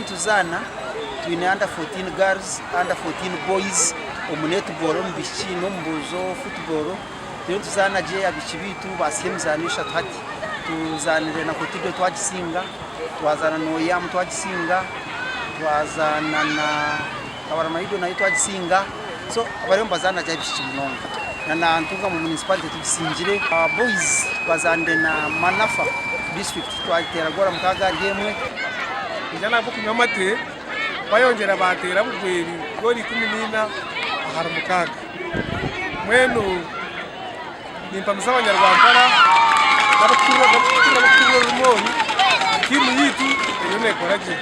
nituzaana twine under 14 girls, under 14 boys omu netball omu baishiki n'omu boojo football. Turiyo nituzaana gye abaishiki baitu baatsire emizaano eshatu hati. Tuzaanire na Kotido twagisinga, twazaana na Oyam twagisinga, twazaana na Kabaramaido nayo twagisinga. So bariyo nibazaana gye abaishiki munonga. Na na Ntungamo Municipality tugisingire. Boys bazaanire na Manafa district twagiteera goora mukaaga ahari emwe. Baija n'ahabw'okunywa amate, bayongyera baateera Bugweri goolo 14 ahari mukaaga. Mbwenu nimpamisa abanyarwampara n'abarikuhurira orurimi oru, tiimu yaitu eriyo neekora gye.